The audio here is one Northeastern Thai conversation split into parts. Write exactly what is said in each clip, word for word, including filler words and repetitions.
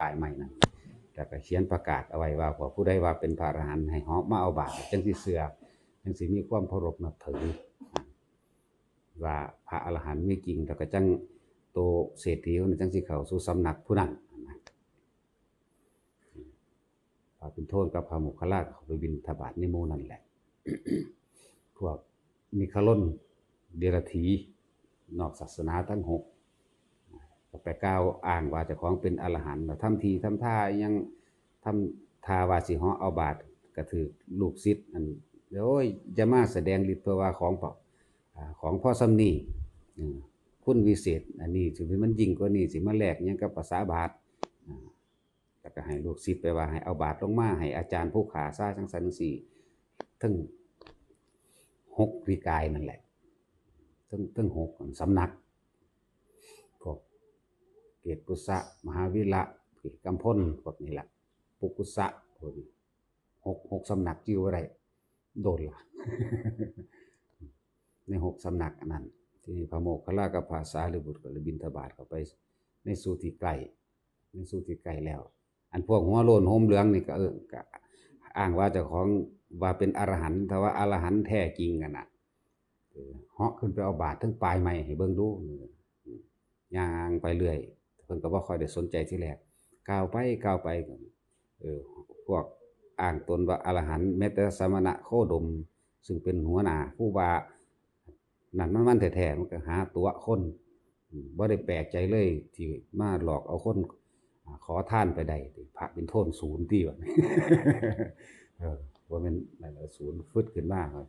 ปลายไม้นั่น แล้วก็เขียนประกาศเอาไว้ว่า พวกผู้ใดว่าเป็นพระอรหันต์ให้เหาะมาเอาบาตร จั่งสิเชื่อ จั่งสิมีความเคารพนับถือ ว่าพระอรหันต์มีจริง แล้วก็จั่งโตเศรษฐีคนนั้นจั่งสิเข้าสู่สำนักผู้นั้นนะ พระปิณฑโทนกับพระโมคคัลลาก็เข้าไปบิณฑบาตในหมู่นั่นแหละ พวกนิครน เดรัจฉี นอกศาสนาทั้งหก ก็ไปกล่าวอ้างว่าเจ้าของเป็นอรหันต์ แล้วทำทีทำท่ายังทำท่าว่าสิเหาะเอาบาตร ก็ถืกลูกศิษย์อัน โอ้ย อย่ามาแสดงฤทธิ์ เพื่อว่าของเปล่า อ่า ของพอส่ำนี้ อืม คุณวิเศษ อันนี้สิมันยิ่งกว่านี้ สิมาแลกหยังกับภาษาบาตร อ่า แล้วก็ให้ลูกศิษย์ไปว่าให้เอาบาตรลงมาให้อาจารย์ผู้ข้าซะ จั่งซั้นจั่งซี้ ทั้งหกนิกายนั่นแหละ ทั้ง ทั้งหกสำนัก พวกเกตุปุสสะ มหาวีระ เกตุกัมพล พวกนี้แหละ ปุกุสสะ พวกนี้ หก หกสำนัก จื่อบ่ได้ โดนละ ในหกสำนักอันนั้น ทีนี้พระโมคคัลลากับพระสารีบุตรก็เลยบิณฑบาตเข้าไปในสู่ที่ใกล้ ในสู่ที่ใกล้แล้ว อันพวกหัวโล้นห่มเหลืองนี่ก็ เออ ก็อ้างว่าเจ้าของว่าเป็นอรหันต์ แต่ว่าอรหันต์แท้จริงกันน่ะ เออ เหาะขึ้นไปเอาบาตรถึงปลายไม้ให้เบิ่งดู เออ ย่างไปเรื่อย เพิ่นก็บ่ค่อยได้สนใจทีแรก ก้าวไปก้าวไป เออ พวกอ้างตนว่าอรหันต์ แม้แต่สมณะโคดม ซึ่งเป็นหัวหน้าครูบา นั่นมันมันแท้ๆ มันก็หาตั๋วคน อืม บ่ได้แปลกใจเลยที่มาหลอกเอาคน อ่า ขอทานไปได้ พระปิณฑโทนศูนย์ติว่า เออ ว่าแม่นนั่นล่ะ ศูนย์ฟึดขึ้นมาครับ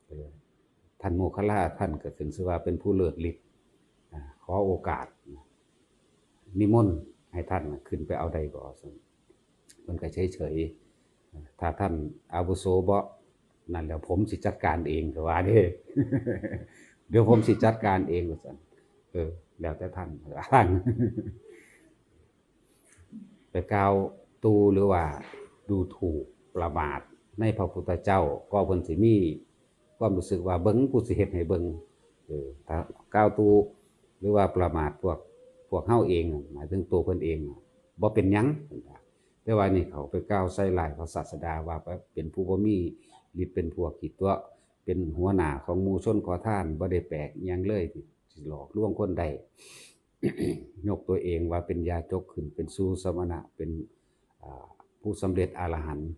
เออ ท่านโมคคัลลา ท่านก็ขึ้นชื่อว่าเป็นผู้เลิศฤทธิ์ อ่า ขอโอกาส นิมนต์ให้ท่านน่ะขึ้นไปเอาได้บ่ ซั่น เพิ่นก็เฉยๆ ถ้าท่านอาวุโสบ่ นั่นแหละผมสิจัดการเอง ก็ว่าเด้ เดี๋ยวผมสิจัดการเอง ว่าซั่น เออ แล้วแต่ท่าน ท่าน ไปกล่าวตู่หรือว่าดูถูกประมาทในพระพุทธเจ้า ก็เพิ่นสิมีความรู้สึกว่า เบิ่ง กูสิเฮ็ดให้เบิ่ง เออ ถ้ากล่าวตู่หรือว่าประมาทพวก พวกเฮาเอง หมายถึงตัวเพิ่นเอง บ่เป็นหยัง แต่ว่านี่เขาไปกล่าวใส่ร้ายพระศาสดาว่าเป็นผู้บ่มีฤทธิ์ เป็นพวกขี้ตั๋ว เป็นหัวหน้าของหมู่ชนขอทาน บ่ได้แปลกอิหยังเลยที่สิหลอกลวงคนได้ ยกตัวเองว่าเป็นยาจกขึ้นเป็นสู่สมณะ เป็น อ่า ผู้สำเร็จอรหันต์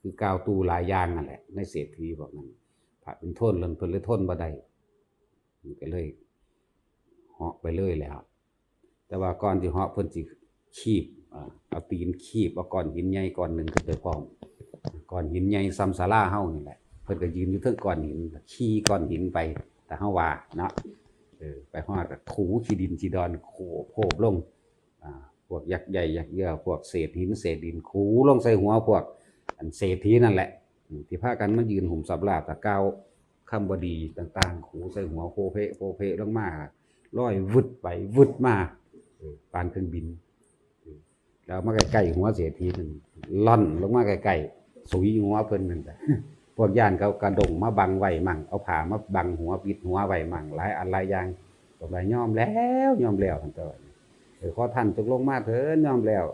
คือกล่าวตู่หลายอย่างนั่นแหละ ในเศรษฐีบอกนั่น พระปิณฑโทนเพิ่นเลยทนบ่ได้ มันก็เลยเหาะไปเลยแล้ว แต่ว่าก่อนสิเหาะเพิ่นสิคีบ อ่า เอาตีนคีบเอาก้อนหินใหญ่ก้อนหนึ่งขึ้นไปพร้อม ก้อนหินใหญ่ส่ำศาลาเฮานี่แหละ เพิ่นก็ยืนอยู่เทิงก้อนหิน ขี่ก้อนหินไป แต่เฮาว่าเนาะ เออ ไปฮอดก็ถูขี้ดินขี้ดอนโคบๆลง อ่า พวกยักษ์ใหญ่ยักษ์เยือ พวกเศษหินเศษดิน ถูลงใส่หัวพวกอันเศรษฐีนั่นแหละ อืม ที่พากันมายืนหุ้มทรัพย์ลาภ ตะกร้าวคำบดีต่างๆ ถูใส่หัว โพเพโพเพลงมา ลอยวึดไปวึดมา เออ ปานเครื่องบิน เออ แล้วมาใกล้ๆหัวเศรษฐีนั่น ล่อนลงมาใกล้ๆ สุยหัวเพิ่นนั่นแหละ พวกย่านเขากระด้งมาบังไว้มั่ง เอาผ้ามาบังหัวปิดหัวไว้มั่ง หลายอันหลายอย่าง ก็ว่ายอมแล้ว ยอมแล้ว ท่านเจ้า เออ ขอท่านจงลงมาเถิด ยอมแล้ว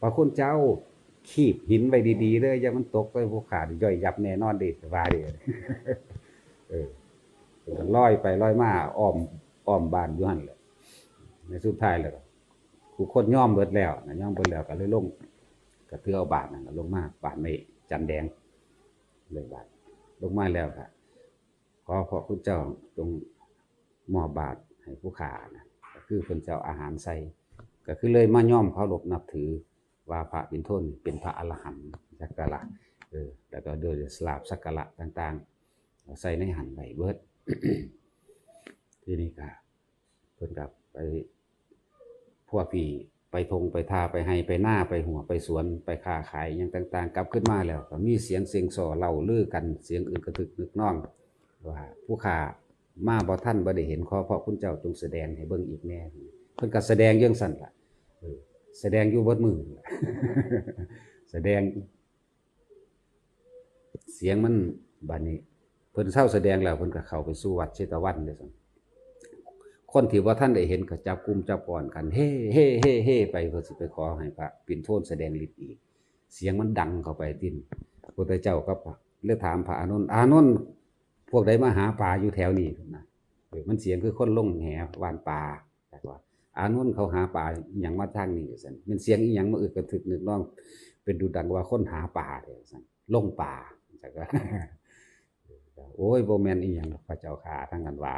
พระคุณเจ้า คีบหินไว้ดีๆเด้อ อย่ามันตกใส่ผู้ข้านี่ย่อยยับแน่นอนเด้ ว่าเด้ เออ ก็ลอยไปลอยมา อ้อม อ้อมบ้านอยู่หั่นแหละ ในสุดท้ายแล้วก็ ทุกคนยอมเบิดแล้วนะ ยอมเบิดแล้วก็เลยลง ก็ถือเอาบาตรนั่นน่ะลงมา บาตรไม้จันแดง เลยบาตร ลงมาแล้วก็ ขอพระคุณเจ้าจงมอบบาตรให้ผู้ข้านะ ก็คือเพิ่นสิเอาอาหารใส่ ก็คือเลยมายอมเคารพนับถือว่าพระปิณฑโทนเป็นพระอรหันต์ สักการะ เออ แล้วก็โดยลาภสักการะต่างๆ เอาใส่ในหั้นไว้เบิด ทีนี้ก็ เพิ่นก็ไป พวกที่ไปท่งไปท่า ไปไฮ่ไปนา ไปหัวไปสวน ไปค้าขายหยังต่างๆ กลับขึ้นมาแล้วก็มีเสียงเซ็งซ้อเล่าลือกัน เสียงอึกกระทึกนึกนอง ว่าผู้ข้ามาบ่ทัน บ่ได้เห็น ขอพระคุณเจ้าจงแสดงให้เบิ่งอีกแน่ เพิ่นก็แสดงอยู่จั่งซั้นล่ะ เออ แสดงอยู่เบิดมื้อ แสดง เสียงมัน บัดนี้ เพิ่นเซาแสดงแล้ว เพิ่นก็เข้าไปสู่วัดเชตวันเด้ซั่น คนที่บ่ทันได้เห็นก็จับกลุ่มจับก้อนกัน เฮ่ เฮ่ เฮ่ เฮ่ ไป เพื่อสิไปขอให้พระปิณโทนแสดงฤทธิ์อีก เสียงมันดังเข้าไปติ พุทธเจ้าก็เลยถามพระอานนท์ อานนท์ พวกใดมาหาปลาอยู่แถวนี้นะ เออ มันเสียงคือคนลงแหหว่านปลา แต่ว่า อานนท์ เขาหาปลาอิหยังมาทางนี้ซั่น แม่นเสียงอิหยังมาอึกกระทึกนึกน้อง เป็นดุจดังว่าคนหาปลาเด้ซั่น ลงปลา แต่ก็ โอ้ย บ่แม่นอิหยังดอกพระเจ้าข้า ทั้งนั้นว่า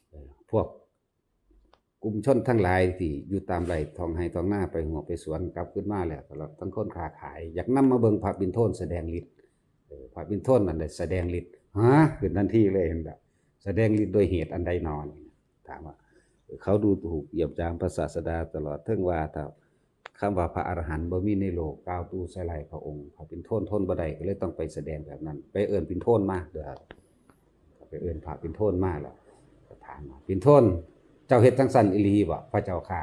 เอ่อ พวกกลุ่มชนทั้งหลายที่อยู่ตามไร่ท้องไร่ท้องนา ไปฮวกไปสวน กลับขึ้นมาแล้ว ตลอดทั้งคนค้าขาย อยากนำมาเบิ่งพระปิณโทนแสดงฤทธิ์ เออ พระปิณโทนนั่นได้แสดงฤทธิ์ ฮะ ขึ้นทันทีเลย เห็นบ่ แสดงฤทธิ์โดยเหตุอันใดหนอ นี่นะ ถามว่า เขาดูถูกเหยียดหยามพระศาสดาตลอด เทิงว่าถ้า คำว่าพระอรหันต์บ่มีในโลก กล่าวตู่ใส่ร้ายพระองค์ พระปิณโทนทนบ่ได้ ก็เลยต้องไปแสดงแบบนั้น ไปเอิ้นปิณโทนมาเด้อ ไปเอิ้นพระปิณโทนมาแล้ว ก็ถามว่า "ปิณโทน เจ้าเฮ็ดจังซั่นอีหลีบ่ พระเจ้าข้า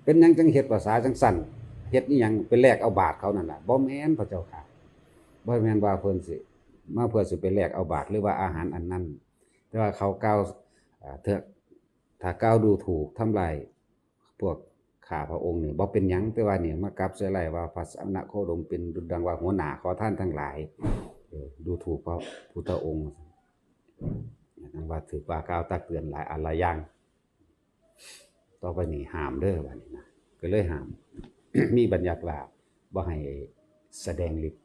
เป็นหยังจังเฮ็ดภาษาจังซั่น เฮ็ดอิหยัง ไปแลกเอาบาตรเขานั่นล่ะ" "บ่แม่น พระเจ้าข้า บ่แม่นว่าเพิ่นสิมาเพื่อสิไปแลกเอาบาตร หรือว่าอาหารอันนั้น แต่ว่าเขากล่าว เอ่อ เถื่อ ถ้ากล่าวดูถูกทำลายพวกข้าพระองค์นี่บ่เป็นหยัง แต่ว่านี่มากล่าวใส่ร้ายว่าพระสมณโคดมเป็นดุจดังว่าหัวหน้าขอทานทั้งหลาย เออ ดูถูกพระพุทธองค์ นั่นว่าถือว่ากล่าวตักเตือนหลายอันหลายอย่าง ต่อไปนี่ห้ามเด้อ บัดนี้นะ ก็เลยห้าม มีบัญญัติว่าบ่ให้แสดงฤทธิ์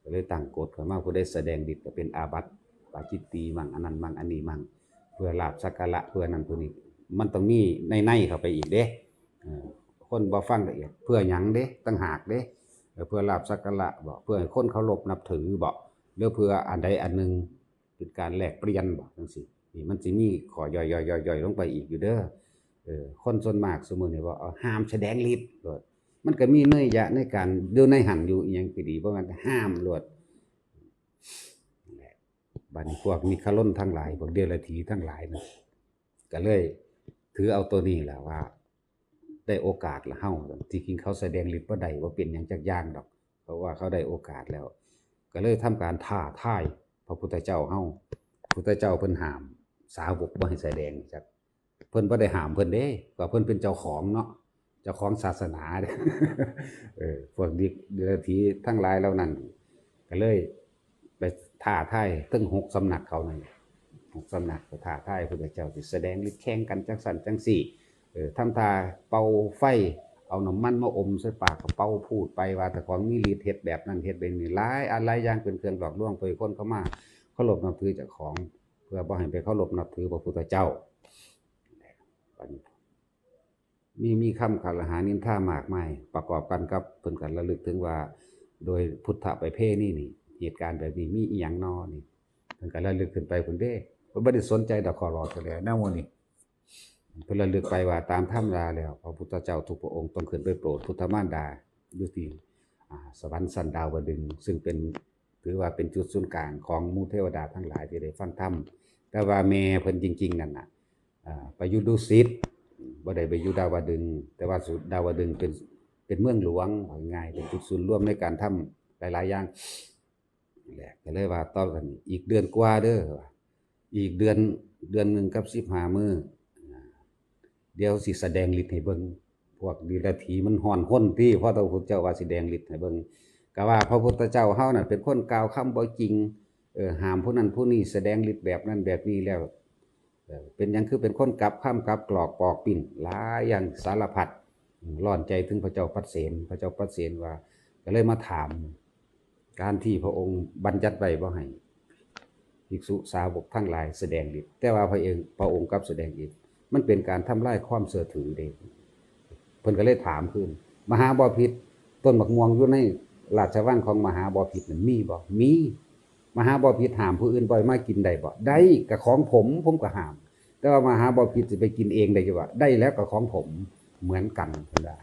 ก็เลยตั้งกฎขึ้นมา ผู้ใดแสดงฤทธิ์ก็เป็นอาบัติ ปาจิตตีย์มั่ง อันนั้นมั่ง อันนี้มั่ง เพื่อลาภสักการะ เพื่อนั่นเพื่อนี่ มันต้องมีในๆเข้าไปอีกเด้ เออ คนบ่ฟังละเอียด เพื่อหยังเด้ ต่างหากเด้ เออ เพื่อลาภสักการะบ่ เพื่อให้คนเคารพนับถือบ่ หรือเพื่ออันใดอันหนึ่ง เป็นการแลกเปลี่ยนบ่ จังซี้ นี่มันสิมีข้อย่อยๆๆๆลงไปอีกอยู่เด้อ เออ คนส่วนมากซุมื้อนี้ว่า "เอา ห้ามแสดงฤทธิ์" โลด มันก็มีนัยยะในการ อยู่ในหั่นอยู่อิหยังก็ดี บ่แม่นห้ามโลด นั่นแหละ บัดนี้พวกนิครนทั้งหลาย พวกเดรัจฉีทั้งหลายนะ ก็เลยถือเอาตัวนี้แหละว่า ได้โอกาสละเฮา ที่จริงเขาแสดงฤทธิ์บ่ได้ บ่เป็นหยังจักอย่างดอก เพราะว่าเขาได้โอกาสแล้ว ก็เลยทำการท้าทายพระพุทธเจ้าเฮา พุทธเจ้าเพิ่นห้าม สาวกบ่ให้แสดงจัก เพิ่นบ่ได้ห้ามเพิ่นเด้ ว่าเพิ่นเป็นเจ้าของเนาะ เจ้าของศาสนาเด้ เออ พวกเดรัจฉีทั้งหลายเหล่านั้น ก็เลยไปท้าทายทั้งหกสำนักเขานั่น หกสำนักไปท้าทายพระพุทธเจ้า สิแสดงฤทธิ์แข่งกันจังซั่นจังซี่ เออ ทำท่าเป่าไฟ เอาน้ำมันมาอมใส่ปาก ก็เป่าพูดไปว่าเจ้าของมีฤทธิ์ เฮ็ดแบบนั้น เฮ็ดแบบนี้ หลายอันหลายอย่างเป็นเครื่องหลอกลวง เพื่อให้คนเข้ามาเคารพนับถือเจ้าของ เพื่อบ่ให้ไปเคารพนับถือพระพุทธเจ้า บัดนี้ มี มีคำกล่าวหานินทามากมาย ประกอบกันกับเพิ่นก็ระลึกถึงว่า โดยพุทธประเพณีนี่ เหตุการณ์แบบนี้มีอิหยังน้อนี่ เพิ่นก็ระลึกขึ้นไปพุ้นเด้ เพิ่นบ่ได้สนใจดอกข้อหลอกก็แล้ว แนวหมู่นี้ เพิ่นระลึกไปว่าตามธรรมดาแล้ว พระพุทธเจ้าทุกพระองค์ต้องขึ้นไปโปรดพุทธมารดาอยู่ที่ อ่า สวรรค์ชั้นดาวดึงส์ ซึ่งเป็น ถือว่าเป็นจุดศูนย์กลางของหมู่เทวดาทั้งหลายที่ได้ฟังธรรม แต่ว่าแม่เพิ่นจริงๆนั่นน่ะ อ่า ไปอยู่ดุสิต บ่ได้ไปอยู่ดาวดึงส์ แต่ว่าสุด ดาวดึงส์เป็น เป็นเมืองหลวง ว่าง่าย เป็นจุดศูนย์รวมในการทำหลายๆอย่าง แหละ ก็เลยว่าต่อกันอีกเดือนกว่าเด้อ อีกเดือน เดือนหนึ่งกับสิบห้ามื้อ อ่า เดี๋ยวสิแสดงฤทธิ์ให้เบิ่ง พวกเดรัจฉีมันฮ้อนฮนติ เพราะพระพุทธเจ้าว่าสิแสดงฤทธิ์ให้เบิ่ง ก็ว่าพระพุทธเจ้าเฮานั่นเป็นคนกล่าวคำบ่จริง เออ ห้ามผู้นั้นผู้นี้แสดงฤทธิ์แบบนั้นแบบนี้แล้ว เออ เป็นหยังคือเป็นคนกลับคำกลับกรอกปอกปิ้น หลายอย่างสารพัด อืม ร้อนใจถึงพระเจ้าปัสเสน พระเจ้าปัสเสนว่า ก็เลยมาถาม การที่พระองค์บัญญัติไว้บ่ให้ภิกษุสาวกทั้งหลายแสดงฤทธิ์ แต่ว่าพระเอง พระองค์กลับแสดงฤทธิ์ มันเป็นการทำลายความเชื่อถือเด้ เพิ่นก็เลยถามคืน มหาบพิตร ต้นบักม่วงอยู่ในราชวังของมหาบพิตรนั่นมีบ่ มี มหาบพิตรห้ามผู้อื่นบ่ให้มากินได้บ่ ได้ ก็ของผม ผมก็ห้าม แต่ว่ามหาบพิตรสิไปกินเองได้อยู่บ่ ได้แล้ว ก็ของผมเหมือนกัน เพิ่นว่า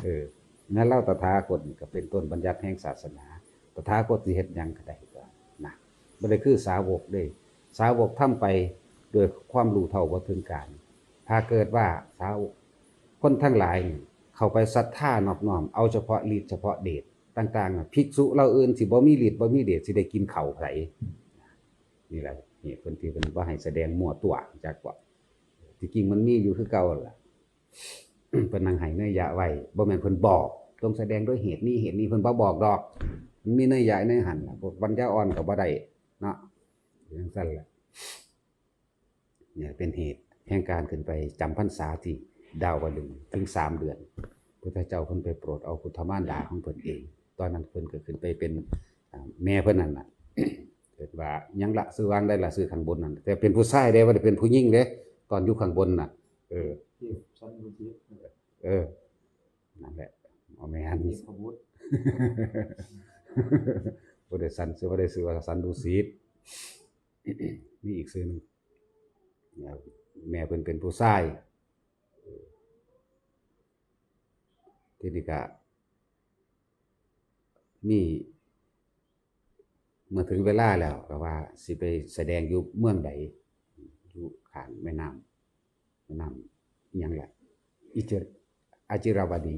เออ นั่นแล้วตถาคตนี่ก็เป็นต้นบัญญัติแห่งศาสนา ตถาคตสิเฮ็ดหยังก็ได้ก็นะ บ่ได้คือสาวกเด้ สาวกทำไปโดยความรู้เท่าบ่ถึงการ ถ้าเกิดว่าสาวก คนทั้งหลายนี่เข้าไปศรัทธานอบน้อม เอาเฉพาะฤทธิ์เฉพาะเดชต่างๆน่ะ ภิกษุเหล่าอื่นสิบ่มีฤทธิ์บ่มีเดช สิได้กินข้าวไผ นี่แหละ นี่เพิ่นที่เพิ่นบ่ให้แสดงมั่วตัวจักว่า ที่จริงมันมีอยู่คือเก่าล่ะ เพิ่นนั่งให้นัยยะไว้ บ่แม่นเพิ่นบอก ต้องแสดงด้วยเหตุนี้เหตุนี้ เพิ่นบ่บอกดอก มันมีนัยยะในหั่นล่ะ พวกปัญญาอ่อนก็บ่ได้เนาะ จังซั่นแหละ เนี่ยเป็นเหตุแห่งการขึ้นไปจำพรรษาที่ดาวดึงส์ถึงสามเดือน พุทธเจ้าเพิ่นไปโปรดเอาพุทธมารดาของเพิ่นเอง ตอนนั้นเพิ่นก็ขึ้นไปเป็น อ่า แม่เพิ่นนั่นน่ะ เพิ่นว่า "ยังละ ชื่อว่าได้ละ ชื่อข้างบนนั่น" แต่เป็นผู้ชายเด้ บ่ได้เป็นผู้หญิงเด้ ตอนอยู่ข้างบนน่ะ เออ ที่สันดุสิต เออ นั่นแหละ บ่แม่น เทพบุตร บ่ได้สัน ชื่อ บ่ได้ชื่อว่าสันดุสิต มีอีกชื่อหนึ่ง แม่เพิ่นเป็นผู้ชาย ทีนี้ก็มี เมื่อถึงเวลาแล้วก็ว่าสิไปแสดงอยู่เมืองใด อยู่ข้างแม่น้ำ แม่น้ำอิหยังล่ะ อิจิ อจิราวดี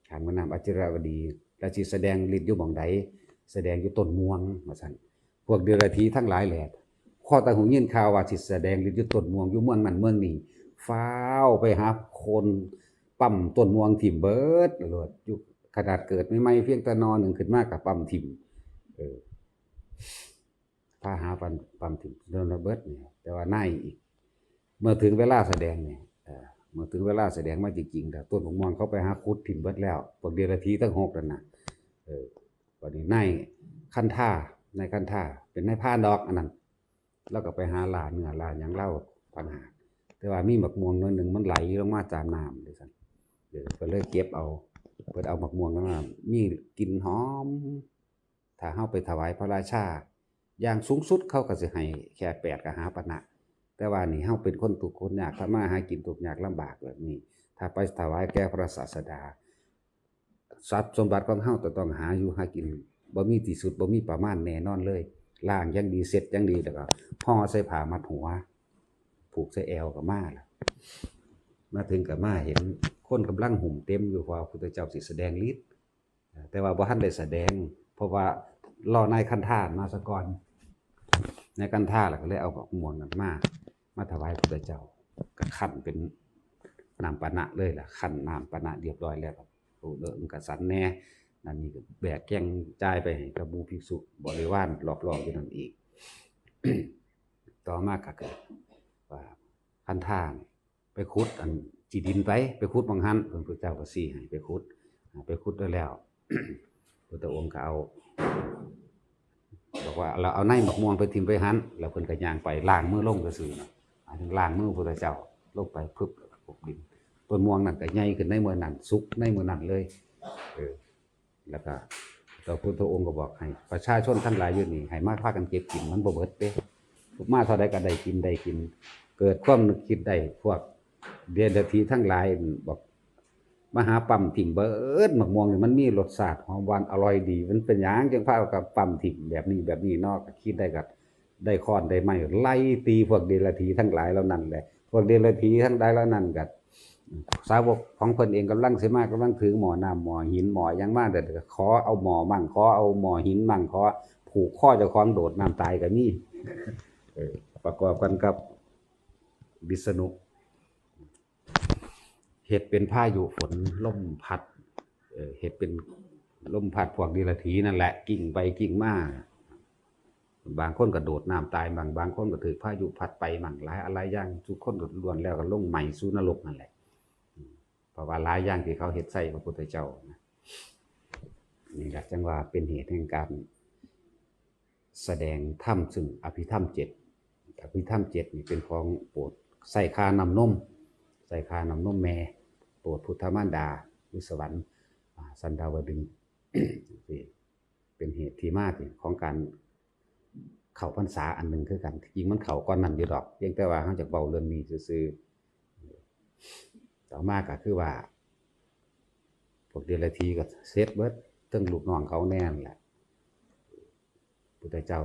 ข้างแม่น้ำอจิราวดี แล้วสิแสดงฤทธิ์อยู่หม่องใด แสดงอยู่ต้นม่วง ว่าซั่น พวกเดรัจฉีทั้งหลายแหละ พอแต่หูยินข่าวว่าสิแสดงฤทธิ์อยู่ต้นม่วง อยู่เมืองนั้นเมืองนี้ ฟ้าวไปหาโค่นปั๊มต้นม่วงถิ่มเบิดโลด อยู่ขนาดเกิดใหม่ๆ เพียงแต่หน่อหนึ่งขึ้นมาก็ปั๊มถิ่ม เออ พาหาปั๊ม ปั๊มถิ่มโดนเบิดนี่ แต่ว่านายอีก เมื่อถึงเวลาแสดงนี่ เออ เมื่อถึงเวลาแสดงมาจริงๆ แล้วต้นม่วงเขาไปหาขุดถิ่มเบิดแล้ว พวกเดรัจฉีทั้งหกนั่นน่ะ เออ บัดนี้นายคันธา นายคันธา เป็นนายพรานดอกอันนั้น ลาวก็ไปหาล่าเนื้อล่าหยังลาวต่างหาก แต่ว่ามีหมากม่วงหน่วยหนึ่งมันไหลลงมาตามน้ำจังซั่น เออ ก็เลยเก็บเอา เพิ่นเอาหมากม่วงนั้นมา มีกลิ่นหอม ถ้าเฮาไปถวายพระราชา อย่างสูงสุดเขาก็สิให้แค่แปดกหาปณะ แต่ว่านี่เฮาเป็นคนทุกข์คนยาก ทำมาหากินทุกข์ยากลำบากแบบนี้ ถ้าไปถวายแก่พระศาสดา ทรัพย์สมบัติของเฮาก็ต้องหาอยู่หากิน บ่มีที่สุด บ่มีประมาณแน่นอนเลย ล้างอย่างดี เช็ดอย่างดี แล้วก็ห่อใส่ผ้ามัดหัว ผูกใส่แอวก็มาล่ะ มาถึงก็มาเห็นคนกำลังหุ้มเต็มอยู่ เพราะว่าพระพุทธเจ้าสิแสดงฤทธิ์ แต่ว่าบ่ทันได้แสดง เพราะว่ารอนายคันธามาซะก่อน นายคันธาล่ะก็เลยเอาหมากม่วงนั้นมา มาถวายพระพุทธเจ้า ก็คั่นเป็นน้ำปานะเลยล่ะ คั่นน้ำปานะเรียบร้อยแล้วก็ โอ้ เด้อ มันก็สันแน่ นั่นนี่ก็แบกแกงจ่ายไปให้กับหมู่ภิกษุบริวารรอบๆอยู่นั่นอีก ต่อมาก็เกิดว่าคันธานี่ไปขุดอันขี้ดินไป ไปขุดหม่องหั้น พระพุทธเจ้าก็ชี้ให้ไปขุด อ่า ไปขุดได้แล้ว พุทธองค์ก็เอา บอกว่า "เราเอาในหมากม่วงไปถิ่มไว้หั้น" แล้วเพิ่นก็ย่างไปล้างมือลงซื่อๆนะ หมายถึงล้างมือพุทธเจ้าลงไป พึบ แล้วก็พบดิน ต้นม่วงนั่นก็ใหญ่ขึ้นในมื้อนั้น สุกในมื้อนั้นเลย เออ แล้วก็พระพุทธองค์ก็บอกให้ประชาชนทั้งหลายอยู่นี่ ให้มาพากันเก็บกิน มันบ่เบิดเด้ มาเท่าใดก็ได้กิน ได้กิน เกิดความนึกคิดได้ พวกเดรัจฉีทั้งหลายบอก มาหาปั๊มถิ่มเบิด หมากม่วงนี่มันมีรสชาติหอมหวานอร่อยดี มันเป็นหยังจังพากันปั๊มถิ่มแบบนี้แบบนี้เนาะ ก็คิดได้ก็ได้ค้อนได้ไม้ไล่ตีพวกเดรัจฉีทั้งหลายเหล่านั้นแหละ พวกเดรัจฉีทั้งหลายเหล่านั้นก็ สาวกของเพิ่นเองกำลังสิมา กำลังถือหม้อน้ำหม้อหินหม้อหยังมา แต่ก็ขอเอาหม้อมั่ง ขอเอาหม้อหินมั่ง ขอผูกคอเจ้าของโดดน้ำตายก็มี เออ ประกอบกันกับวิษณุ เฮ็ดเป็นพายุฝนลมพัด เอ่อ เฮ็ดเป็นลมพัดพวกเดรัจฉีนั่นแหละ กิ่งไปกิ่งมา บางคนก็โดดน้ำตายมั่ง บางคนก็ถืกพายุพัดไปมั่ง หลายอะไรอย่าง ทุกคนก็ล้วนแล้วก็ลงไหม้สู่นรกนั่นแหละ เพราะว่าหลายอย่างที่เขาเฮ็ดใส่พระพุทธเจ้านะ นี่แหละจังว่าเป็นเหตุแห่งการแสดงธรรม ซึ่งอภิธรรมเจ็ด อภิธรรมเจ็ดนี่เป็นของโปรด ใส่ค่าน้ำนม ใส่ค่าน้ำนมแม่ โปรดพุทธมารดา อยู่สวรรค์ อ่า สันดาวดึงส์ เป็นเหตุที่มาที่ของการเข้าพรรษาอันหนึ่งคือกัน ที่จริงมันเข้าก่อนนั้นอยู่ดอก เพียงแต่ว่าเราจะเว้าเรื่องนี้ซื่อๆ ต่อมาก็คือว่า พวกเดรัจฉีก็เสร็จเบิด ทั้งลูกน้องเขาแน่นั่นแหละ พุทธเจ้า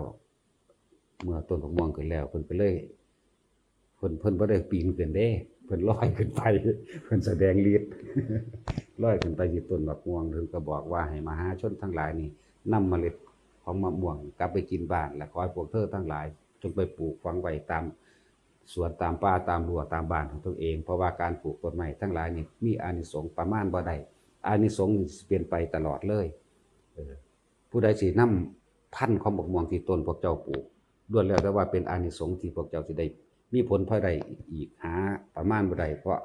เมื่อต้นหมากม่วงขึ้นแล้ว เพิ่นก็เลย เพิ่น เพิ่นบ่ได้ปีนขึ้นเด้ เพิ่นลอยขึ้นไป เพิ่นแสดงฤทธิ์ ลอยขึ้นไปที่ต้นหมากม่วง เพิ่นก็บอกว่าให้มหาชนทั้งหลายนี่นำเมล็ดของหมากม่วงกลับไปกินบ้าน และขอให้พวกเธอทั้งหลาย จงไปปลูกฝังไว้ตามสวน ตามป่า ตามรั้ว ตามบ้านของตัวเอง เพราะว่าการปลูกต้นไม้ทั้งหลายนี่มีอานิสงส์ประมาณบ่ได้ อานิสงส์นี่สิเปลี่ยนไปตลอดเลย เออ ผู้ใดสินำพันธุ์ของบักม่วงที่ต้นพวกเจ้าปลูก ล้วนแล้วแต่ว่าเป็นอานิสงส์ที่พวกเจ้าสิได้มีผลพลอยได้อีก หาประมาณบ่ได้ เพราะ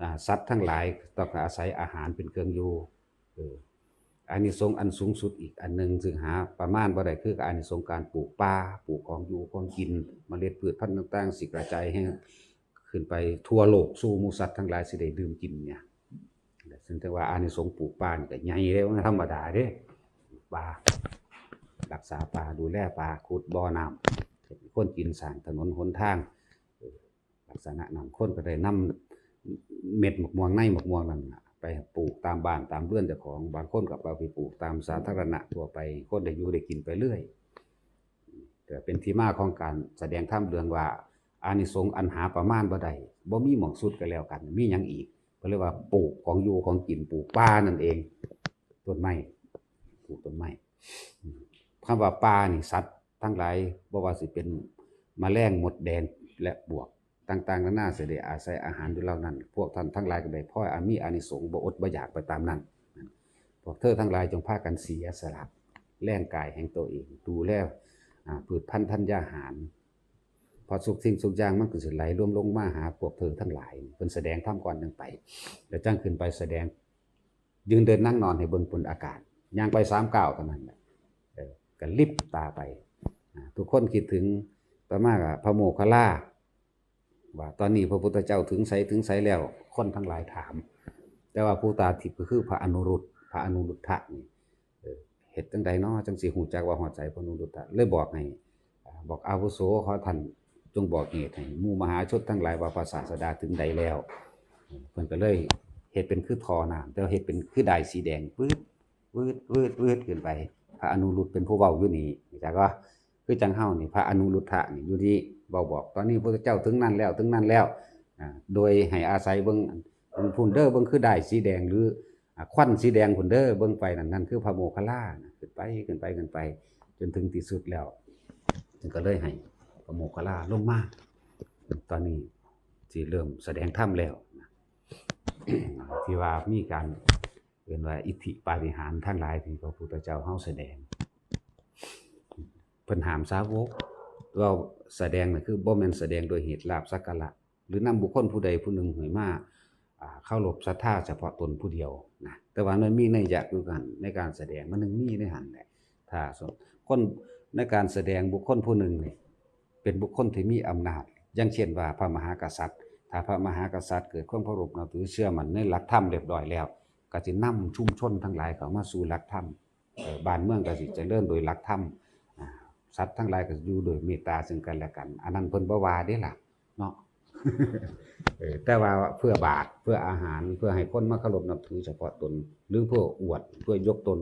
อ่า สัตว์ทั้งหลายต้องอาศัยอาหารเป็นเครื่องอยู่ เออ อานิสงส์อันสูงสุดอีกอันหนึ่งซึ่งหาประมาณบ่ได้ คืออานิสงส์การปลูกป่า ปลูกของอยู่ของกิน เมล็ดพืชพันธุ์ต่างๆ สิกระจายให้ขึ้นไปทั่วโลก สู่หมู่สัตว์ทั้งหลายสิได้ดื่มกินเนี่ย ซึ่งถือว่าอานิสงส์ปลูกป่านี่ก็ใหญ่เลย มันธรรมดาเด้ ปลูกป่า รักษาป่า ดูแลป่า ขุดบ่อน้ำ ให้คนกิน สร้างถนนหนทาง เออ ลักษณะนั้น คนก็ได้นำเม็ดบักม่วง ในบักม่วงนั่นน่ะ ไปปลูกตามบ้านตามเรือนเจ้าของ บางคนก็เอาไปปลูกตามสาธารณะทั่วไป คนได้อยู่ได้กินไปเรื่อย แต่เป็นที่มาของการแสดงธรรมเรื่องว่า อานิสงส์อันหาประมาณบ่ได้ บ่มีหม่องสุดก็แล้วกัน มีหยังอีก ก็เรียกว่าปลูกของอยู่ของกิน ปลูกป่านั่นเอง ต้นไม้ ปลูกต้นไม้ คำว่าป่านี่ สัตว์ทั้งหลาย บ่ว่าสิเป็นแมลง มดแดง และปลวกต่างๆนานา สิได้อาศัยอาหารอยู่เหล่านั้น พวกท่านทั้งหลายก็ได้พลอยอามีอานิสงส์ บ่อดบ่อยากไปตามนั้น พวกเธอทั้งหลายจงพากันเสียสละแรงกายแห่งตัวเอง ดูแล อ่า พืชพันธุ์ธัญญาหาร เพราะทุกสิ่งทุกอย่างมันก็สิไหลรวมลงมาหาพวกเธอทั้งหลาย เพิ่นแสดงธรรมก่อนจั่งไป แล้วจั่งขึ้นไปแสดง ยืนเดินนั่งนอนให้เบิ่งบนอากาศ ย่างไปสามก้าวเท่านั้นแหละ เออ ก็ลิบตาไป อ่า ทุกคนคิดถึง ต่อมาก็พระโมคคัลลา ว่าตอนนี้พระพุทธเจ้าถึงไสถึงไสแล้ว คนทั้งหลายถาม แต่ว่าผู้ตาทิพย์ก็คือพระอนุรุทธ พระอนุรุทธะนี่ เออ เฮ็ดจั่งใดน้อ จั่งสิฮู้จักว่าฮอดไส พระอนุรุทธะเลยบอกให้ อ่า บอกอาวุโส ขอท่านจงบอกเหตุให้หมู่มหาชนทั้งหลายว่าพระศาสดาถึงใดแล้ว เพิ่นก็เลยเฮ็ดเป็นคือท่อน้ำ แต่ว่าเฮ็ดเป็นคือด้ายสีแดง ปื๊ด ปื๊ด ปื๊ด ปื๊ด ขึ้นไป พระอนุรุทธเป็นผู้เว้าอยู่นี่ จักว่า คือจั่งเฮานี่ พระอนุรุทธะนี่อยู่ที่เว้าบอก ตอนนี้พระพุทธเจ้าถึงนั่นแล้ว ถึงนั่นแล้ว อ่า โดยให้อาศัยเบิ่ง เบิ่งพุ้นเด้อ เบิ่งคือด้ายสีแดง หรือ อ่า ควันสีแดงพุ้นเด้อ เบิ่งไปนั่น นั่นคือพระโมคคัลลานะ ขึ้นไป ขึ้นไป ขึ้นไป จนถึงที่สุดแล้ว เพิ่นก็เลยให้พระโมคคัลลาลงมา ตอนนี้สิเริ่มแสดงธรรมแล้วนะ ที่ว่ามีการเอิ้นว่าอิทธิปาฏิหาริย์ทั้งหลายที่พระพุทธเจ้าเฮาแสดง เพิ่นห้ามสาวก เว้าแสดงน่ะ คือบ่แม่นแสดงโดยเหตุลาภสักการะ หรือนำบุคคลผู้ใดผู้หนึ่งให้มา อ่า เคารพศรัทธาเฉพาะตนผู้เดียวนะ แต่ว่ามันมีนัยยะอยู่กัน ในการแสดงมันถึงมีในหั้นแหละ ถ้าสม คนในการแสดงบุคคลผู้หนึ่งนี่ เป็นบุคคลที่มีอำนาจ อย่างเช่นว่าพระมหากษัตริย์ ถ้าพระมหากษัตริย์เกิดความเคารพนับถือเชื่อมั่นในหลักธรรมเรียบร้อยแล้ว ก็สินำชุมชนทั้งหลายเข้ามาสู่หลักธรรม เอ่อ บ้านเมืองก็สิเจริญโดยหลักธรรม อ่า สัตว์ทั้งหลายก็อยู่โดยเมตตาซึ่งกันและกัน อันนั้นเพิ่นบ่ว่าเด้ล่ะเนาะ เออ แต่ว่าเพื่อบาตร เพื่ออาหาร เพื่อให้คนมาเคารพนับถือเฉพาะตน หรือเพื่ออวด เพื่อยกตน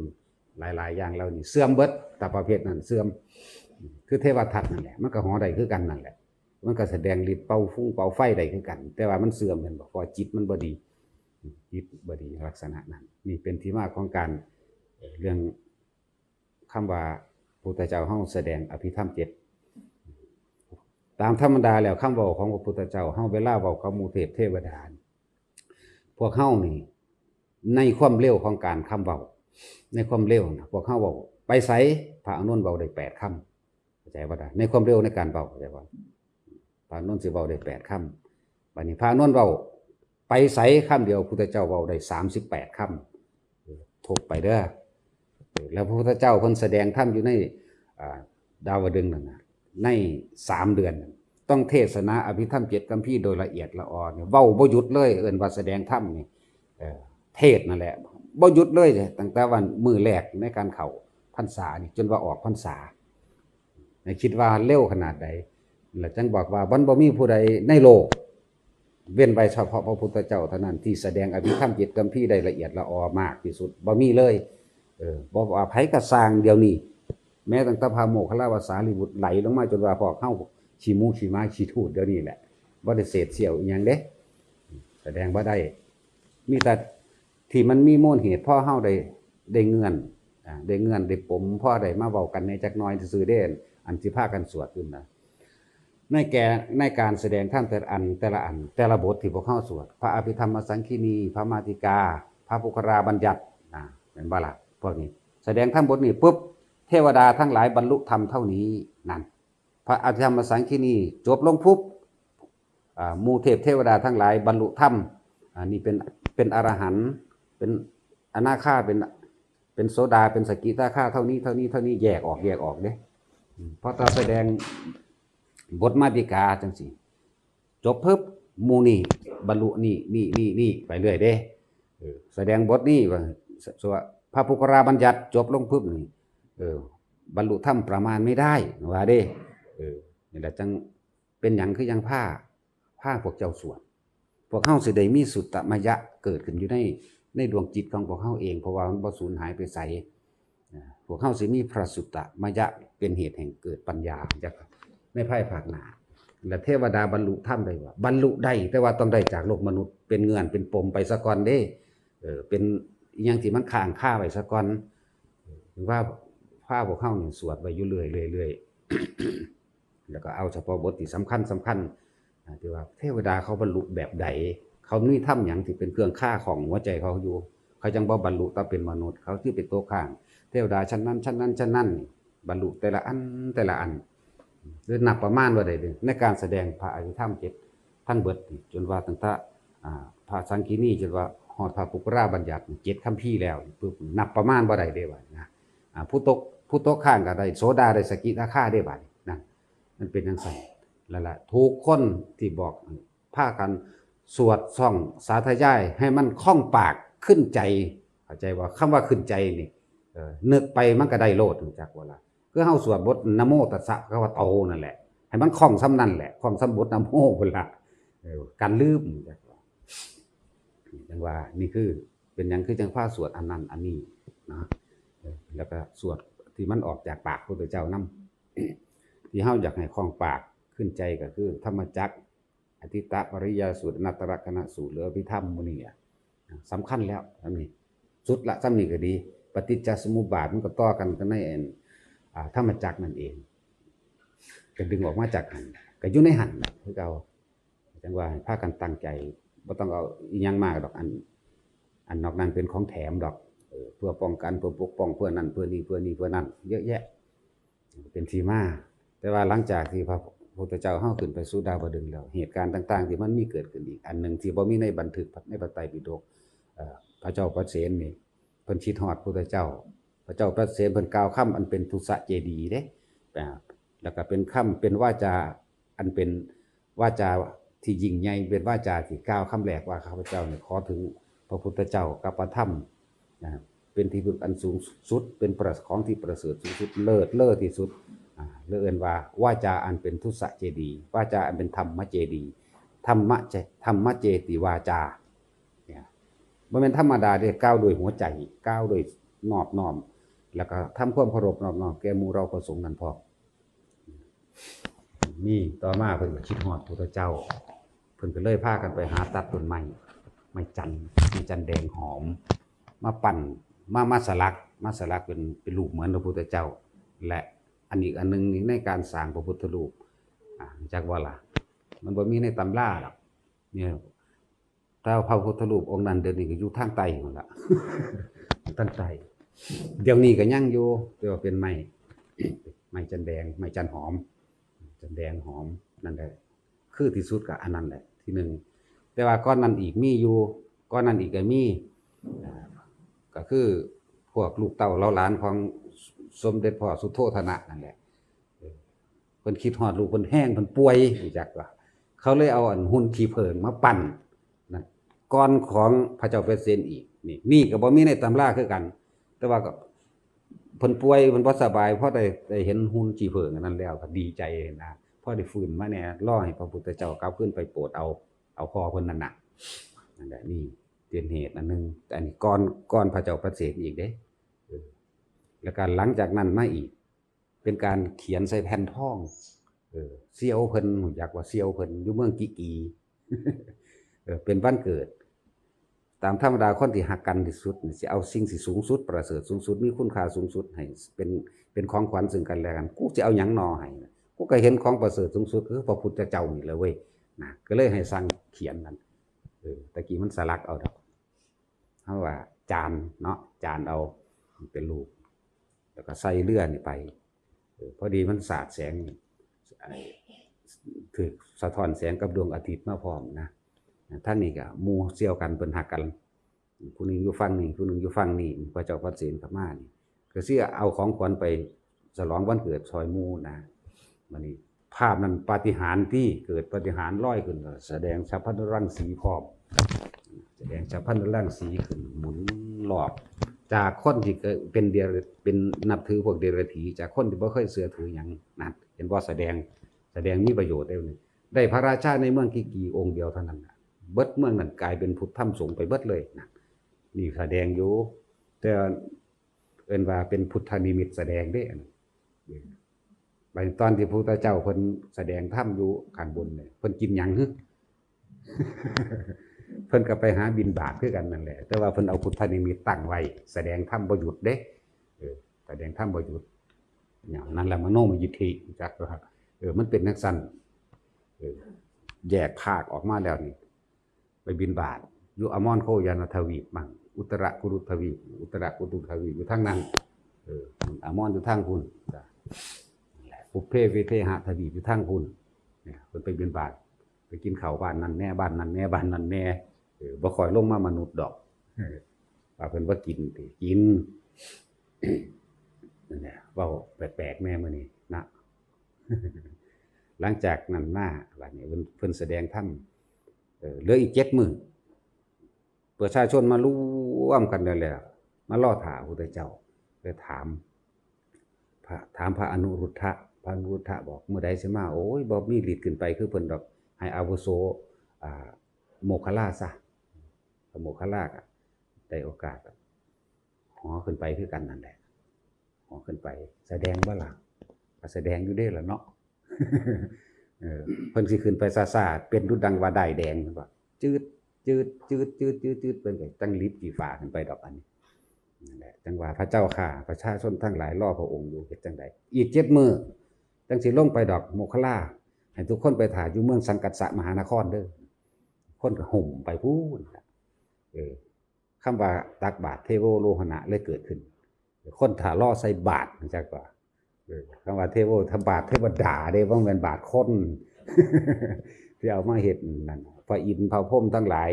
หลายๆอย่างเหล่านี้เสื่อมเบิด ถ้าประเภทนั้นเสื่อม คือเทวทัตนั่นแหละ มันก็เหาะได้คือกันนั่นแหละ มันก็แสดงฤทธิ์เป่าฟงเป่าไฟได้คือกัน แต่ว่ามันเสื่อม แม่นบ่ เพราะว่าจิตมันบ่ดี จิตบ่ดีลักษณะนั้น นี่เป็นที่มาของการ เอ่อ เรื่องคำว่าพุทธเจ้าเฮาแสดงอภิธรรมเจ็ด ตามธรรมดาแล้วคำเว้าของพระพุทธเจ้าเฮา เวลาเว้ากับหมู่เทพเทวดา พวกเฮานี่ ในความเร็วของการคำเว้า ในความเร็วนะ พวกเฮาเว้า ไปไส พระอานนท์เว้าได้แปดคำ เข้าใจบ่ล่ะ ในความเร็วในการเว้า เข้าใจบ่ พระอานนท์สิเว้าได้แปดคำ บัดนี้พระอานนท์เว้า ไปไส คำเดียว พุทธเจ้าเว้าได้สามสิบแปดคำ เออ ทบไปเด้อ เออ แล้วพระพุทธเจ้าเพิ่นแสดงธรรมอยู่ใน อ่า ดาวดึงส์นั่นน่ะ ในสามเดือนน่ะ ต้องเทศนาอภิธรรมเจ็ดคัมภีร์โดยละเอียดละออเนี่ย เว้าบ่หยุดเลย เอิ้นว่าแสดงธรรมนี่ เออ เทศน์นั่นแหละ บ่หยุดเลย ตั้งแต่วันมื้อแรกในการเข้าพรรษานี่ จนว่าออกพรรษา ให้คิดว่าเร็วขนาดใด แล้วจั่งบอกว่ามันบ่มีผู้ใดในโลก เว้นไว้เฉพาะพระพุทธเจ้าเท่านั้นที่แสดงอภิธรรมเจ็ดคัมภีร์ได้ละเอียดละออมากที่สุด บ่มีเลย เออ บ่ว่าไผก็ซ่างเดี๋ยวนี้ แม้ตั้งแต่พระโมคคัลลา พระสารีบุตรไหลลงมาจนว่าพวกเฮาขี้หมูขี้หมาขี้ทูดเดี๋ยวนี้แหละ บ่ได้เศษเสี้ยวอีหยังเด้ แสดงบ่ได้ มีแต่ที่มันมีมูลเหตุ พอเฮาได้ ได้เงื่อน อ่า ได้เงื่อน ได้ปม พอได้มาเว้ากันแหน่จักหน่อยซื่อๆเด้ อันสิพากันสวดอยู่นะ ในแก่ในการแสดงธรรมแต่ละอันแต่ละอันแต่ละบทที่พวกเฮาสวด พระอภิธรรมสังคีนี พระมาติกา พระปุคคราบัญญัตินะ แม่นบ่ล่ะ พวกนี้ แสดงธรรมบทนี้ปุ๊บ เทวดาทั้งหลายบรรลุธรรมเท่านี้นั่น พระอภิธรรมสังคีนีจบลงปุ๊บ อ่า หมู่เทพเทวดาทั้งหลายบรรลุธรรม อันนี้เป็นเป็นอรหันต์ เป็นอนาคา เป็นเป็นโสดา เป็นสกิทาคา เท่านี้เท่านี้เท่านี้ แยกออกแยกออกเด้ อืม พอตาแสดงบทมาติกาจังซี่ จบปุ๊บ หมู่นี่บรรลุนี่นี่นี่นี่ไปเรื่อยเด้ เออ แสดงบทนี้ว่า ส- ส- พระปุคคราบัญญัติจบลงปุ๊บนี่ เออ บรรลุธรรมประมาณไม่ได้ ว่าเด้ เออ นี่แหละจังเป็นหยังคือยังพาพาพวกเจ้าสวด พวกเฮาสิได้มีสุตตมยะเกิดขึ้นอยู่ในในดวงจิตของพวกเฮาเอง เพราะว่ามันบ่สูญหายไปไส นะ พวกเฮาสิมีพระสุตตมยะเป็นเหตุแห่งเกิดปัญญาจากในภายภาคหน้า และเทวดาบรรลุธรรมได้ว่า บรรลุได้ แต่ว่าต้องได้จากโลกมนุษย์ เป็นเงื่อนเป็นปมไปซะก่อนเด้ เออ เป็นอิหยังที่มันค้างคาไว้ซะก่อน ถึงว่าพาพวกเฮานี่สวดไว้อยู่เรื่อยๆ เรื่อยๆ แล้วก็เอาเฉพาะบทที่สำคัญสำคัญ อ่า ที่ว่าเทวดาเขาบรรลุแบบใด เขามีธรรมหยังที่เป็นเครื่องคาของหัวใจเขาอยู่ เขาจังบ่บรรลุต่อเป็นมนุษย์ เขาคือเป็นตัวข้าง เทวดาชั้นนั้นชั้นนั้นชั้นนั้นนี่ บรรลุแต่ละอันแต่ละอัน หรือนับประมาณบ่ได้เด้ ในการแสดงพระอภิธรรมเจ็ดทั้งเบิดนี่ จนว่าตั้งแต่ อ่า พระสังคีนี จนว่าฮอดพระปุคคราบัญญัตินี่ เจ็ดคัมภีร์แล้วปุ๊บ นับประมาณบ่ได้เด้ บาดนี้นะ อ่า ผู้ตกผู้ตกข้างก็ได้โสดา ได้สกิทาคาเด้ บาดนี้นั่น มันเป็นจังซั่น แล้วล่ะ ทุกคนที่บอก พากันสวดส่องสาธยายให้มันคล่องปากขึ้นใจ เข้าใจว่าคำว่าขึ้นใจนี่ เออ นึกไปมันก็ได้โลด รู้จักบ่ล่ะ คือเฮาสวดบทนะโมตัสสะภะคะวะโตนั่นแหละ ให้มันคล่องส่ำนั่นแหละ คล่องส่ำบทนะโมพุ้นล่ะ เออ กันลืม รู้จักบ่ จังว่านี่คือเป็นหยังคือจังพาสวดอันนั้นอันนี้นะ เออ แล้วก็สวดที่มันออกจากปากพระพุทธเจ้านำ ที่เฮาอยากให้คล่องปากขึ้นใจก็คือธรรมจักร อทิตตปริยายสูตร อนัตตลักษณสูตร หรืออภิธรรมหมู่นี้อะ สำคัญแล้ว อันนี้ สุดละ ส่ำนี้ก็ดี ปฏิจจสมุปบาทมันก็ต่อกันกับในอัน อ่า ธรรมจักรนั่นเอง ก็ดึงออกมาจากหั่น ก็อยู่ในหั่นน่ะคือเก่า จังว่าให้พากันตั้งใจ บ่ต้องเอาอิหยังมากดอก อัน อันนอกนั้นเป็นของแถมดอก เออ เพื่อป้องกัน เพื่อปกป้อง เพื่อนั่น เพื่อนี่ เพื่อนี่ เพื่อนั่น เยอะแยะ เป็นที่มา แต่ว่าหลังจากที่พระพุทธเจ้าเฮาขึ้นไปสู่ดาวดึงส์แล้ว เหตุการณ์ต่างๆ ที่มันมีเกิดขึ้นอีก อันหนึ่งที่บ่มีในบันทึกในพระไตรปิฎก เอ่อ พระเจ้าปเสนนี่ เพิ่นคิดฮอดพุทธเจ้า พระเจ้าปเสนเพิ่นกล่าวคำอันเป็นทุสสะเจดีย์เด้ อ่า แล้วก็เป็นคำ เป็นวาจาอันเป็นวาจาที่ยิ่งใหญ่ เป็นวาจาที่กล่าวคำแรกว่า ข้าพเจ้านี่ขอถึงพระพุทธเจ้ากับพระธรรม นะ เป็นที่พึ่งอันสูงสุด เป็นประ- ของที่ประเสริฐสูงสุด เลิศเลอที่สุด อ่า เลยเอิ้นว่าวาจาอันเป็นทุสสะเจดีย์ วาจาอันเป็นธรรมเจดีย์ ธรรมะเจ- ธรรมเจติวาจา เนี่ย บ่แม่นธรรมดาเด้ กล่าวด้วยหัวใจ กล่าวด้วยนอบน้อม แล้วก็ทำความเคารพนอบน้อมแก่หมู่เราพระสงฆ์นั่นพร้อม นี่ต่อมาเพิ่นก็คิดฮอดพุทธเจ้า เพิ่นก็เลยพากันไปหาตัดต้นไม้ ไม้จันทน์ ไม้จันทน์แดงหอม มาปั้น มา- มาสลัก มาสลักเป็น- เป็นรูปเหมือนพระพุทธเจ้า และอันอีกอันหนึ่งในการสร้างพระพุทธรูป อ่า จักว่าล่ะ มันบ่มีในตำราดอก เนี่ย แต่ว่าพระพุทธรูปองค์นั้นเดี๋ยวนี้ก็อยู่ทางใต้นั่นล่ะ ทางใต้ เดี๋ยวนี้ก็ยังอยู่ แต่ว่าเป็นไม้ ไม้จันทน์แดง ไม้จันทน์หอม จันทน์แดงหอม นั่นแหละ คือที่สุดก็อันนั้นแหละ ที่หนึ่ง แต่ว่าก่อนนั้นอีกมีอยู่ ก่อนนั้นอีกก็มี อ่า ก็คือพวกลูกเต้าเหล่าหลานของสมเด็จพ่อสุโธทนะนั่นแหละ เออ เพิ่นคิดฮอดลูกเพิ่นแฮง เพิ่นป่วย รู้จักว่า เขาเลยเอาอันหุ่นขี้ผึ้งมาปั้นนะ ก่อนของพระเจ้าเปเซนอีก นี่ นี่ก็บ่มีในตำราคือกัน แต่ว่าก็เพิ่นป่วย เพิ่นบ่สบาย พอได้- ได้เห็นหุ่นขี้ผึ้งอันนั้นแล้วก็ดีใจนะ พอได้ฟื้นมาแหน่ รอให้พระพุทธเจ้ากลับคืนไปโปรดเอา- เอาพ่อเพิ่นนั่นน่ะ นั่นแหละ นี่เป็นเหตุอันหนึ่ง แต่อันนี้ก่อน- ก่อนพระเจ้าเปเซนอีกเด้ เออ แล้วก็หลังจากนั้นมาอีก เป็นการเขียนใส่แผ่นทอง เออ เสี่ยวเพิ่น รู้จักว่าเสี่ยวเพิ่น อยู่เมืองกิกี เออ เป็นวันเกิด ตามธรรมดาคนที่ฮักกันที่สุดนี่สิเอาสิ่งที่สูงสุด ประเสริฐสูงสุด มีคุณค่าสูงสุดให้เป็น- เป็นของขวัญซึ่งกันและกัน กูสิเอาหยังหนอให้ กูก็เห็นของประเสริฐสูงสุดคือพระพุทธเจ้านี่แหละเว้ยนะ ก็เลยให้สั่งเขียนนั่น เออ ตะกี้มันสลักเอาดอก เฮาว่าจานเนาะ จานเอาเป็นรูป แล้วก็ใส่เรือนี่ไป เออ พอดีมันสาดแสง ไอ้ ถืกสะท้อนแสงกับดวงอาทิตย์มาพร้อมนะ ทางนี้ก็หมู่เสี่ยวกัน เพิ่นฮักกัน ผู้หนึ่งอยู่ฝั่งนี้ ผู้หนึ่งอยู่ฝั่งนี้ พระเจ้าพัดเสนกลับมานี่ ก็สิเอาของขวัญไปฉลองวันเกิดซอยหมู่นะ บัดนี้ภาพนั้นปาฏิหาริย์ที่เกิดปาฏิหาริย์ลอยขึ้น ก็แสดงฉัพพะนุรังสีพร้อม แสดงฉัพพะนุรังสีขึ้นหมุนรอบ จากคนที่เคยเป็นเดรัจ เป็นนับถือพวกเดรัจฉี จากคนที่บ่เคยเชื่อถือหยังนั่น เห็นบ่ แสดง แสดงมีประโยชน์ได้นี่ ได้พระราชาในเมืองกิกีองค์เดียวเท่านั้นน่ะ เบิดเมืองนั้นกลายเป็นพุทธธรรมสงฆ์ไปเบิดเลยนะ นี่แสดงอยู่ แต่เอิ้นว่าเป็นพุทธนิมิตแสดงเด้ อันนั้น บัดนี้ตอนที่พระพุทธเจ้าเพิ่นแสดงธรรมอยู่ข้างบนเนี่ย เพิ่นกินหยังหึ เพิ่นก็ไปหาบิณฑบาตคือกันนั่นแหละ แต่ว่าเพิ่นเอาพุทธนิมิตตั้งไว้ แสดงธรรมบ่หยุดเด้ เออ แสดงธรรมบ่หยุด อย่างนั้นแหละมโนมยิทธิ จักว่า เออ มันเป็นจั่งซั้น เออ แยกภาคออกมาแล้วนี่ ไปบิณฑบาต อยู่อมรโคยานทวีปมั่ง อุตรกุรุทวีป อุตรกุรุทวีปอยู่ทางนั้น เออ อมรอยู่ทางพุ้น จ้ะ ปุพเพวิเทหทวีปอยู่ทางพุ้น เนี่ย เพิ่นไปบิณฑบาต ไปกินข้าวบ้านนั่นแน่ บ้านนั่นแน่ บ้านนั่นแน่ เออ บ่ค่อยลงมามนุษย์ดอก เออ ว่าเพิ่นว่ากินติ กิน นั่นแหละ เว้าแปลกๆแน่มื้อนี้นะ หลังจากนั้นมา บัดนี้เพิ่น เพิ่นแสดงธรรม เออ เหลืออีกเจ็ดมื้อ ประชาชนมารวมกันแล้วแหละ มารอถ่าพระพุทธเจ้า ไปถาม พระ ถามพระอนุรุทธะ พระอนุรุทธะบอก "มื้อใดสิมา โอ้ย บ่มีฤทธิ์ขึ้นไปคือเพิ่นดอก ให้อาวุโส อ่า โมคคัลลาซะ" พระโมคคัลลาก็ได้โอกาส หอขึ้นไปคือกันนั่นแหละ หอขึ้นไป แสดงบ่ล่ะ ก็แสดงอยู่เด้ล่ะเนาะ เออ เพิ่นสิขึ้นไปช้าๆ เป็นดุจดังว่าด้ายแดง เพิ่นว่า จืด จืด จืด จืด จืด จืด เพิ่นก็จั่งลิบจีฟ้าขึ้นไปดอกอันนี้ นั่นแหละ จั่งว่า "พระเจ้าข้า ประชาชนทั้งหลายรอพระองค์อยู่ เฮ็ดจั่งใด อีกเจ็ดมื้อ จั่งสิลงไปดอก โมคคัลลา ให้ทุกคนไปถ่าอยู่เมืองสังกัสสะมหานครเด้อ" คนก็หุ่มไปพู้นล่ะ เออ คำว่าตักบาตรเทโวโลหณะเลยเกิดขึ้น คนถ่ารอใส่บาตร จักว่า เออ คำว่าเทโว ถ้าบาตรเทวดาเด้ บ่แม่นบาตรคน ที่เอามาเฮ็ดนั่น พระอินทร์พระพรหมทั้งหลาย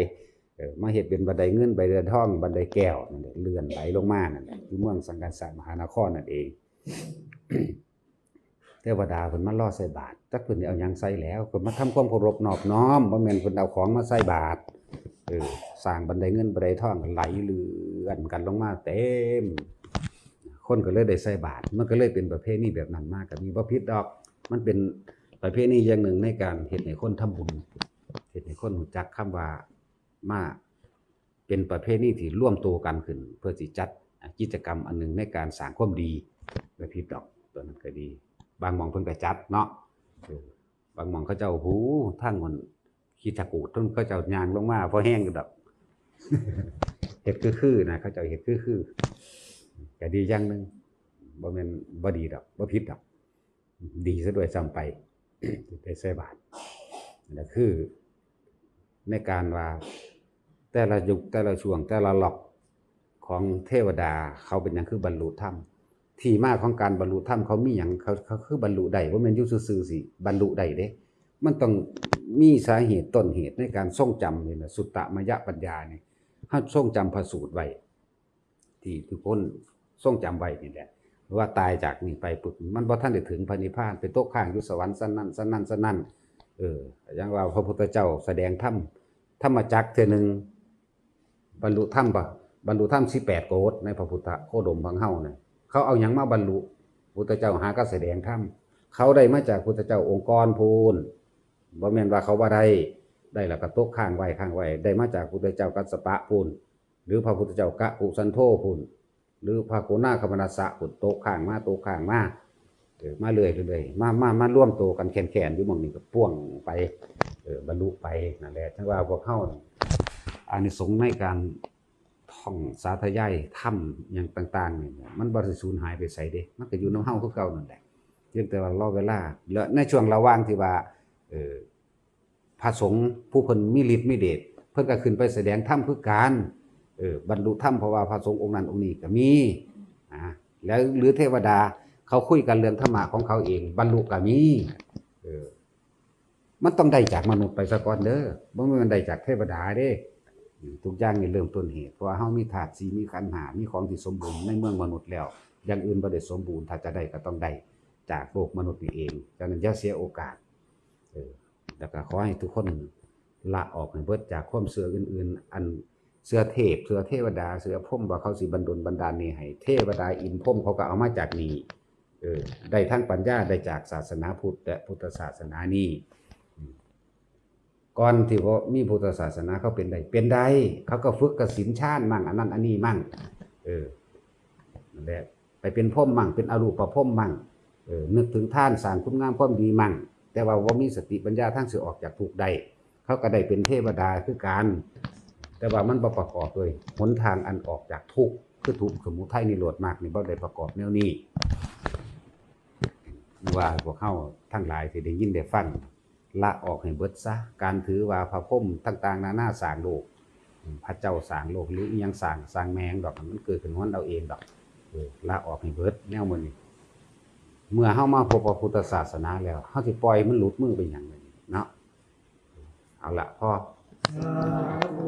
เออ มาเฮ็ดเป็นบันไดเงิน บันไดทอง บันไดแก้วนั่นแหละ เลื่อนไหลลงมานั่นแหละ อยู่เมืองสังกัสสะมหานครนั่นเอง เทวดาเพิ่นมารอใส่บาตร จักเพิ่นเอาหยังใส่แล้ว เพิ่นมาทำความเคารพนอบน้อม บ่แม่นเพิ่นเอาของมาใส่บาตร เออ สร้างบันไดเงินบันไดทองไหลเลื่อนกันลงมาเต็ม คนก็เลยได้ใส่บาตร มันก็เลยเป็นประเพณีแบบนั้นมา ก็มีบ่ผิดดอก มันเป็นประเพณีอย่างหนึ่งในการเฮ็ดให้คนทำบุญ เฮ็ดให้คนรู้จักคำว่ามา เป็นประเพณีที่รวมตัวกันขึ้น เพื่อสิจัดกิจกรรมอันหนึ่งในการสร้างความดี บ่ผิดดอก ตัวนั้นก็ดี บางหม่องเพิ่นก็จัดเนาะ เออ บางหม่องเขาเจ้า โอ้โห ทางมันขี้ตะกูด เพิ่นเขาเจ้าย่างลงมาพอแฮงอยู่ดอก เฮ็ดคือๆนะ เขาเจ้าเฮ็ดคือๆ ก็ดีอย่างหนึ่ง บ่แม่นบ่ดีดอก บ่ผิดดอก ดีซะด้วยซ้ำไป ได้ใส่บาตร นั่นคือ ในการว่า แต่ละยุค แต่ละช่วง แต่ละล็อกของเทวดา เขาเป็นหยังคือบรรลุธรรม ที่มาของการบรรลุธรรม เขามีหยัง เขา เขาคือบรรลุได้ บ่แม่นอยู่ซื่อๆสิบรรลุได้เด้ มันต้องมีสาเหตุต้นเหตุในการทรงจำนี่นะ สุตตมยปัญญานี่ เฮาทรงจำพระสูตรไว้ ที่ทุกคนทรงจำไว้นี่แหละ ว่าตายจากนี้ไปปุ๊บ มันบ่ทันได้ถึงพระนิพพาน ไปตกค้างอยู่สวรรค์ชั้นนั้น ชั้นนั้น ชั้นนั้น เออ อย่างว่าพระพุทธเจ้าแสดงธรรม ธรรมจักรเทื่อหนึ่ง บรรลุธรรมปะ บรรลุธรรมสิบแปดโกฏในพระพุทธโคดมของเฮาเนี่ย เขาเอาหยังมาบรรลุ พุทธเจ้าหาก็แสดงธรรม เขาได้มาจากพุทธเจ้าองค์กรพูน บ่แม่นว่าเขาว่าได้ ได้แล้วก็ตกค้างไว้ ค้างไว้ ได้มาจากพุทธเจ้ากัสสปะพูน หรือพระพุทธเจ้ากักคุสันโธพูน หรือพระโกนาคมนัสสะพูน ตกค้างมา ตกค้างมา เออ มาเรื่อยๆ มา มา มารวมตัวกันแข็งๆ อยู่หม่องนี้ก็ป้วงไป เออ บรรลุไป นั่นแหละ จั่งว่าพวกเฮา อานิสงส์ในการท่องสาธยายธรรมหยังต่างๆ นี่ มันบ่ได้สูญหายไปไสเด้ มันก็อยู่นำเฮาคือเก่านั่นแหละ พียงแต่ว่ารอเวลา และในช่วงระหว่างที่ว่า เออ พระสงฆ์ผู้เพิ่นมีฤทธิ์มีเดช เพิ่นก็ขึ้นไปแสดงธรรมคือกัน เออ บรรลุธรรม เพราะว่าพระสงฆ์องค์นั้นองค์นี้ก็มี นะ แล้วหรือเทวดาเขาคุยกันเรื่องธรรมะของเขาเอง บรรลุก็มี เออ มันต้องได้จากมนุษย์ไปซะก่อนเด้อ บ่แม่นได้จากเทวดาเด้ อืม ทุกอย่างนี่เริ่มต้นเหตุ เพราะว่าเฮามีธาตุสี่ มีขันธ์ห้า มีของที่สมบูรณ์ในเมืองมนุษย์แล้ว อย่างอื่นบ่ได้สมบูรณ์ ถ้าจะได้ก็ต้องได้จากโลกมนุษย์นี่เอง ฉะนั้นอย่าเสียโอกาส เออ แล้วก็ขอให้ทุกคนละออกให้เบิดจากความเชื่ออื่นๆ อันเชื่อเทพ เชื่อเทวดา เชื่อพรหมว่าเขาสิบันดลบันดาลนี่ให้ เทวดาอินทร์พรหมเขาก็เอามาจากนี่ เออ ได้ทั้งปัญญา ได้จากศาสนาพุทธและพุทธศาสนานี่ อืม ก่อนที่บ่มีพุทธศาสนาเขาเป็นได้ เป็นได้ เขาก็ฝึกกสิณฌานมั่ง อันนั้นอันนี้มั่ง เออ นั่นแหละ ไปเป็นพรหมมั่ง เป็นอรูปพรหมมั่ง เออ นึกถึงทาน สร้างคุณงามความดีมั่ง แต่ว่าบ่มีสติปัญญาทางสิออกจากทุกข์ได้ เขาก็ได้เป็นเทวดาคือกัน แต่ว่ามันบ่ประกอบด้วยหนทางอันออกจากทุกข์ คือทุกข์สมุทัยนิโรธมรรคนี่ บ่ได้ประกอบแนวนี้ ว่าพวกเฮาทั้งหลายที่ได้ยินได้ฟัง ละออกให้เบิดซะ การถือว่าพระพรหมต่างๆ นานาสร้างโลก พระเจ้าสร้างโลก หรืออิหยังสร้าง สร้างแม่งดอก มันเกิดขึ้นของมันเอาเองดอก เออ ละออกให้เบิดแนวมื้อนี้ เมื่อเฮามาพบพระพุทธศาสนาแล้ว เฮาสิปล่อยมันหลุดมือไปหยังเลยเนาะ เอาละพอ สาธุ